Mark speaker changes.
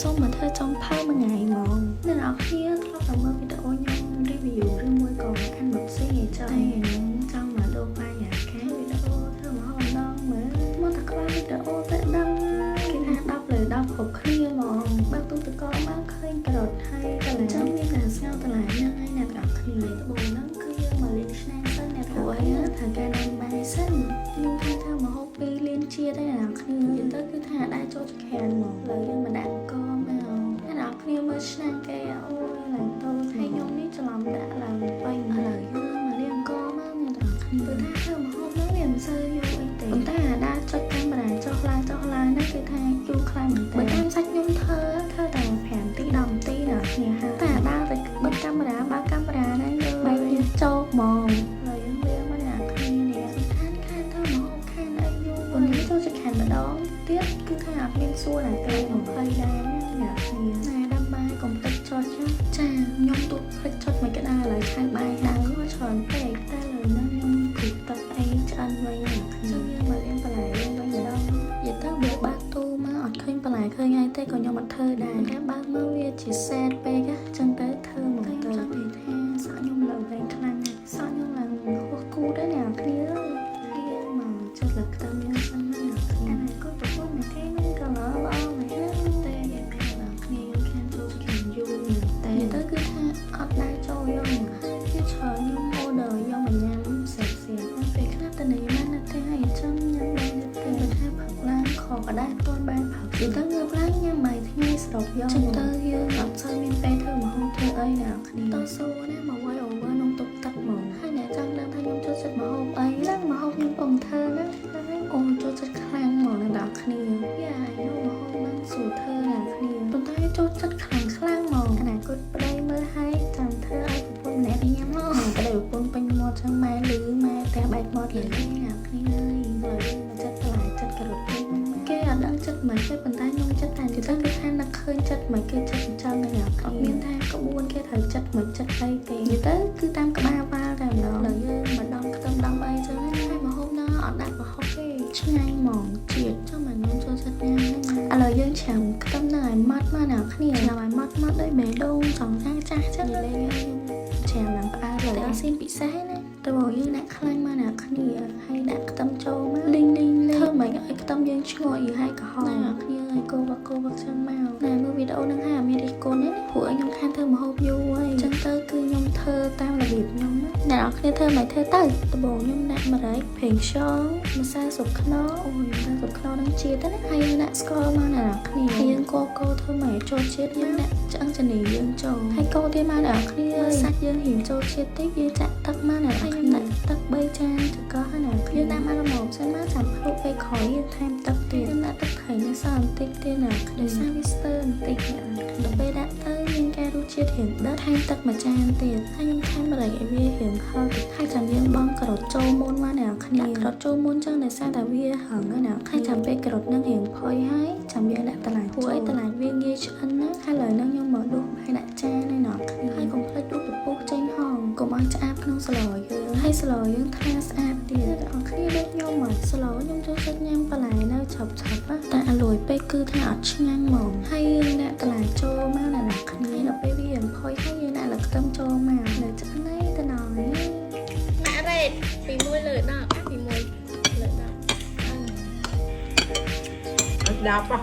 Speaker 1: ចូលមកធ្វើចុងភៅមួយថ្ងៃហ្មងអ្នកនរគ្នាធ្លាប់តែមើលវីដេអូខ្ញុំ review ឬមួយក៏ unboxing អីចឹងតែខ្ញុំចង់មកដូរបរិយាកាសវីដេអូធ្វើម្ហូបម្ដងមើលមកតែក្បាលវីដេអូទៅដឹងគេថា10លើ10គ្រប់គ្នាហ្មងបើកទូទឹកកកមកឃើញការ៉ុតហើយតឡាចាំមានតែស្ងោរតឡាហ្នឹងហើយអ្នកនរគ្នាដំបូងហ្នឹងគឺយើងមកលាងឆ្នាំងសិនអ្នកព្រោះអីត្រូវការដាំបាយសិនខ្ញុំថាធ្វើម្ហូបពីរលានជាតិហើយអ្នកនរគ្នានិយាយទៅគឺថាដែរចូលចក្រានហ្មងឥឡូវយើងមកដាក់កមកអ្នកនរគ្នាមើលឆ្នាំងគេអូយឡើងតូចហើយខ្ញុំនេះច្រឡំដាក់ឡើងពេញឥឡូវយើងមកលាងកមកអ្នកនរគ្នាគឺថាធ្វើម្ហូបហ្នឹងវាមិនសូវយូរអីទេប៉ុន្តែអាដើរចុចកាមេរ៉ាចុះឡើងចុះឡើងហ្នឹងគឺថាយូរខ្លាំងមែនទែនបើតាមសាច់ខ្ញុំធ្វើធ្វើតែ5នាទី10នាទីណាគ្នាហើយតែអាដើរតែបិទកាមេរ៉ាបើកកាមេរ៉ាហ្នឹងយើងបែកញើសជោកហ្មងឥឡូវយើងលាងមកអ្នកគ្នានេះសំខាន់ខានធ្វើម្ហូបខានអីយូរប៉ុន្តែចូលចិត្តខានម្ដងទៀតគឺថាអត់មានសួរណាគេ20ដែរណាអ្នកគ្នាណែដាំបាយកុំភ្លេចចុចណាចាខ្ញុំទូភ្លេចចុចមិនក៏ដែរឥឡូវឆៅបាយហើយមកច្រើនពេកតែឥឡូវហ្នឹងខ្ញុំព្រុសទឹកអីឆ្អិនវិញអ្នកគ្នាចឹងយើងមកលាងបន្លែយើងវិញម្ដងនិយាយទៅបើបើកទូមកអត់ឃើញបន្លែឃើញអីទេក៏ខ្ញុំអត់ធ្វើដែរតែបើកមកវាជាសែតពេកណាចឹងទៅធ្វើមកទៅចង់និយាយថាសក់ខ្ញុំឡើងវែងខ្លាំងណាស់សក់ខ្ញុំឡើងហួសគូដែរអ្នកគ្នាអើយហើយយើងមកចុចលើខ្ទឹមយើងសិនណាអ្នកគ្នាអានេះក៏ប្រពន្ធគេនឹងក៏ល្អល្អមែនតែយ៉ាងណាអ្នកគ្នាខ្ញុំខានចូលខានយូរមែនតែទៅគឺថាអត់ដែរចូលយកមកហើយគឺច្រើនខ្ញុំ order យកមកញ៉ាំស្រាប់ស្រាប់ពេលខ្លះតនីបាននៅផ្ទះហើយចាំញ៉ាំបាននៅផ្ទះបើថាផឹកឡើងខក៏ដែរអត់ទាន់បានផឹកនិយាយទៅងើបឡើងញ៉ាំបាយថ្ងៃស្រុកយកចឹងទៅយើងអត់សូវមានពេលធ្វើម្ហូបធ្វើអីណាគ្នាតស៊ូណាមក voice over ក្នុងតុកទឹកហ្មងហើយអ្នកចង់ដឹងថាខ្ញុំចូលចិត្តម្ហូបអីហ្នឹងម្ហូបខ្ញុំកំពុងធ្វើហ្នឹងហ្នឹងអូចូលចិត្តខ្លាំងហ្មងអ្នកនរគ្នាយ៉ាខ្ញុំម្ហូបហ្នឹងស្រួលធ្វើអ្នកគ្នាប៉ុន្តែចូលចិត្តខ្លាំងខ្លាំងហ្មងអនាគតប្តីមើលឲ្យចាំធ្វើឲ្យប្រពន្ធម្នាក់នេះញ៉ាំមកប្តីប្រពន្ធពេញមាត់ចឹងម៉ែលឺម៉ែផ្ទះបែកមាត់លេងអ្នកគ្នាអើយឥឡូវយើងមកចិត្តបន្លែចិត្តការ៉ុតគេហ្នឹងគេអត់ដឹងចិត្តមិនទេប៉ុន្តែខ្ញុំចិត្តតែទៅគឺថានឹកឃើញចិត្តមិនគឺចិត្តអញ្ចឹងឯងអត់មានថាក្បួនគេត្រូវចិត្តមិនចិត្តអីទេនិយាយទៅគឺតាមក្បាលវ៉ាល់តែម្ដងដល់យើងមកដំខ្ទឹមដំអីចឹងហើយម្ហូបហ្នឹងអត់ដាក់ប្រហុកទេឆ្ងាញ់ហ្មងជាតិចុះមកខ្ញុំចូលចិត្តញ៉ាំហ្នឹងឥឡូវយើងច្រាំខ្ទឹមហ្នឹងឲ្យម៉ត់មកអ្នកគ្នាច្រាំឲ្យម៉ត់ម៉ត់ដូចបេះដូងចង់ថាចាស់ចឹងលេងខ្ញុំច្រាំឡើងផ្អើលតែអត់ស៊ីពិសេសណាទៅមកយើងដាក់ខ្លាញ់មកអ្នកគ្នាហើយដាក់ខ្ទឹមចូលមកលីងលីងលីងធ្វើមិនឲ្យខ្ទឹមយើងឈ្ងុយហើយក្រហមអ្នកគ្នាឲ្យកោវកោវកចឹងមកណែមើលវីដេអូហ្នឹងហើយអត់មានរិះគន់ទេណាព្រោះខ្ញុំខានធ្វើម្ហូបយូរហើយចឹងទៅគឺខ្ញុំធ្វើតាមរបៀបខ្ញុំណាអ្នកនរគ្នាធ្វើមិនធ្វើទៅដំបូងខ្ញុំដាក់ម្រេចប្រេងខ្យងម្សៅស៊ុបខ្នុរអូយម្សៅស៊ុបខ្នុរហ្នឹងជាតិណាហើយយើងដាក់ស្ករមកអ្នកនរគ្នាហើយយើងកូរកូរធ្វើមកឲ្យចូលជាតិយើងដាក់ឆ្អឹងជំនីយើងចូលហើយកូរទៀតមកអ្នកនរគ្នាសាច់យើងរៀងចូលជាតិតិចយើងចាក់ទឹកមកអ្នកនរគ្នាដាក់ទឹក3ចានចង្កឹះហើយអ្នកយើងដាក់មកល្មមសិនមកចាំភ្លុកពេលក្រោយយើងថែមទឹកទៀតយើងដាក់ទឹកត្រីនៅសល់បន្តិចទៀតអ្នកដោយសារវាស្ទើរបន្តិចអ្នកដល់ពេលដាក់ទៅមានការរសជាតិរៀងដិតថែមទឹកមួយចានទៀតហើយខ្ញុំថែមម្រេចឲ្យវារៀងហឹរតិចហើយចាំយើងបង់ការ៉ុតចូលមុនមកអ្នកគ្នាការ៉ុតចូលមុនចឹងដោយសារតែវារឹងហើយណាហើយចាំពេលការ៉ុតនឹងរៀងផុយហើយចាំយើងដាក់បន្លែព្រោះអីបន្លែវាងាយឆ្អិនណាហើយឥឡូវហ្នឹងខ្ញុំមកដួសបាយដាក់ចានហើយអ្នកគ្នាហើយកុំភ្លេចដួសពពុះចេញហងកុំឲ្យឆ្អាបក្នុងស្លយើងហើយស្លយើងថ្លាស្អាតទៀតអ្នកគ្នាដូចខ្ញុំមកស្លខ្ញុំចូលចិត្តញ៉ាំបន្លែនៅឆប់ឆប់តែអាលួយពេកគឺថាអត់ឆ្ងាញ់ហ្មងហើយយើងដាក់បន្លែចូលមកអ្នកគ្នាដល់ពេលវារៀងផុយហើយយើងដាក់លខ្ទឹមចូលមកនៅឆ្អិនហើយទៅណយ
Speaker 2: ម៉ាក់រ៉េតពី1លើ10ពី1លើ10
Speaker 3: អត់10ហ៎